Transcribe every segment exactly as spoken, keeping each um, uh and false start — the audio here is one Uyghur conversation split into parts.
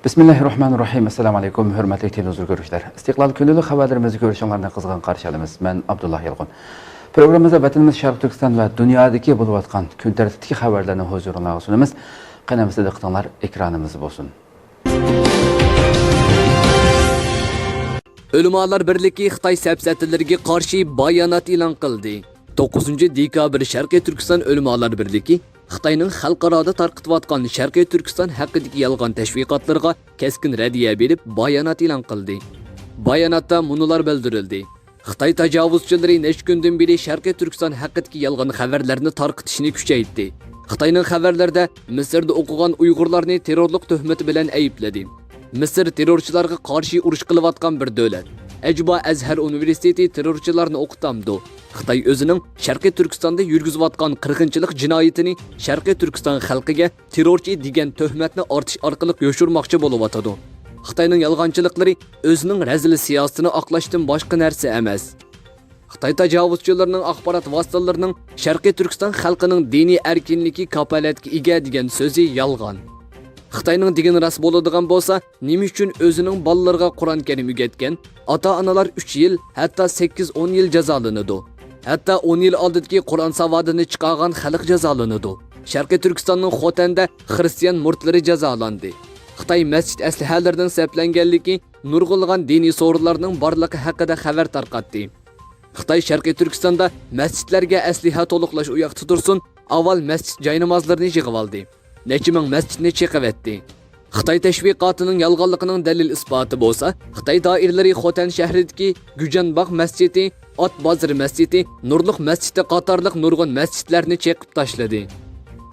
بىسمىللاھىررەھمانىررەھىم. ئەسسالامۇ ئەلەيكۇم، ھۆرمەتلىك تېلېۋىزور كۆرۈشلەر. ئىستىقلال كۈندىلىك خەۋەرلىرىمىزنى كۆرۈشۈڭلارنى قىزغىن قارشى ئالىمىز. مەن ئابدۇللا يالقۇن. پروگراممىمىزدا ۋەتىنىمىز شەرقىي تۈركىستان ۋە دۇنيادىكى بولۇۋاتقان كۈن تەرتىپتىكى خەۋەرلەرنى ھۇزۇرۇڭلارغا سۇنىمىز. قېنى ئەمىسە دىققىتىڭلار ئېكرانىمىزدا بولسۇن. ئۆلىمالار بىرلىكى خىتاي سەپسەتىلىرىگە قارشى بايانات ئېلان قىلدى. توققۇزىنچى دېكابىر شەرقىي تۈركىستان ئۆلىمالار بىرلىكى خىتاينىڭ خەلقئارادا تارقىتىۋاتقان شەرقىي تۈركىستان ھەققىدىكى يالغان تەشۋىقاتلىرىغا كەسكىن رەددىيە بېرىپ، بايانات ئېلان قىلدى. باياناتتا مۇنۇلار بىلدۈرۈلدى: خىتاي تاجاۋۇزچىلىرى نەچچە كۈندىن بېرى شەرقىي تۈركىستان ھەققىدىكى يالغان خەۋەرلەرنى تارقىتىشنى كۈچەيتتى. خىتاينىڭ خەۋەرلىرىدە مىسىردا ئوقۇغان ئۇيغۇرلارنى تېررورلۇق تۆھمىتى بىلەن ئەيىبلىدى. مىسىر تېررورچىلارغا قارشى ئۇرۇش قىلىۋاتقان بىر دۆلەت. ئەجەبا ئەزھەر ئۇنىۋېرسىتېتى تېررورچىلارنى ئوقۇتامدۇ؟ خىتاي ئۆزىنىڭ شەرقىي تۈركىستاندا يۈرگۈزۈۋاتقان قىرغىنچىلىق جىنايىتىنى شەرقىي تۈركىستان خەلقىگە تېررورچى دېگەن تۆھمەتنى ئارتىش ئارقىلىق يوشۇرماقچى بولۇۋاتىدۇ. خىتاينىڭ يالغانچىلىقلىرى ئۆزىنىڭ رەزىل سىياسىتىنى ئاقلاشتىن باشقا نەرسە ئەمەس. خىتاي تاجاۋۇزچىلىرىنىڭ ئاخبارات ۋاسىتىلىرىنىڭ شەرقىي تۈركىستان خەلقىنىڭ دىنىي ئەركىنلىكى كاپالەتكە ئىگە دېگەن سۆزى يالغان. خىتاينىڭ دېگىنى راست بولىدىغان بولسا، نېمە ئۈچۈن ئۆزىنىڭ بالىلىرىغا قۇرئان كەرىم ئۆگەتكەن، ئاتا-ئانىلار ئۈچ يىل، ھەتتا سەككىز، ئون يىل جازالىنىدۇ؟ ھەتتا ئون يىل ئالدىدىكى قۇرئان ساۋادىنى چىقارغان خەلق جازالىنىدۇ. شەرقىي تۈركىستاننىڭ خوتەندە خىرىستىيان مۇرىتلىرى جازالاندى. خىتاي مەسچىت ئەسلىھەلىرىنىڭ سەپلەنگەنلىكى، نۇرغۇنلىغان دىنىي سورۇنلارنىڭ بارلىقى ھەققىدە خەۋەر تارقاتتى. خىتاي شەرقىي تۈركىستاندا مەسچىتلەرگە ئەسلىھە تولۇقلاش ئۇ ياقتا تۇرسۇن، ئاۋۋال مەسچىت جاينامازلىرىنى يىغىۋالدى. نەچچە مىڭ مەسچىتنى چېقىۋەتتى. خىتاي تەشۋىقاتىنىڭ يالغانلىقىنىڭ دەلىل-ئىسپاتى بولسا، خىتاي دائىرىلىرى خوتەن شەھىرىدىكى گۈجەنباغ مەسچىتى، ئات بازىرى مەسچىتى، نۇرلۇق مەسچىتى قاتارلىق نۇرغۇن مەسچىتلەرنى چېقىپ تاشلىدى.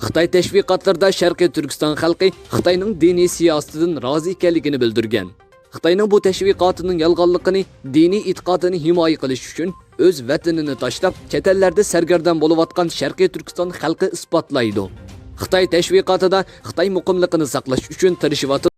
خىتاي تەشۋىقاتلىرىدا شەرقىي تۈركىستان خەلقى خىتاينىڭ دىنىي سىياسىتىدىن رازى ئىكەنلىكىنى بىلدۈرگەن. خىتاينىڭ بۇ تەشۋىقاتىنىڭ يالغانلىقىنى دىنىي ئېتىقادىنى ھىمايە قىلىش ئۈچۈن ئۆز ۋەتىنىنى تاشلاپ، چەت ئەللەردە سەرگەردان بولۇۋاتقان شەرقىي تۈركىستان خەلقى ئىسپاتلايدۇ. خىتاي تەشۋىقاتىدا خىتاي مۇقىملىقىنى ساقلاش ئۈچۈن تىرىشىۋاتىدۇ.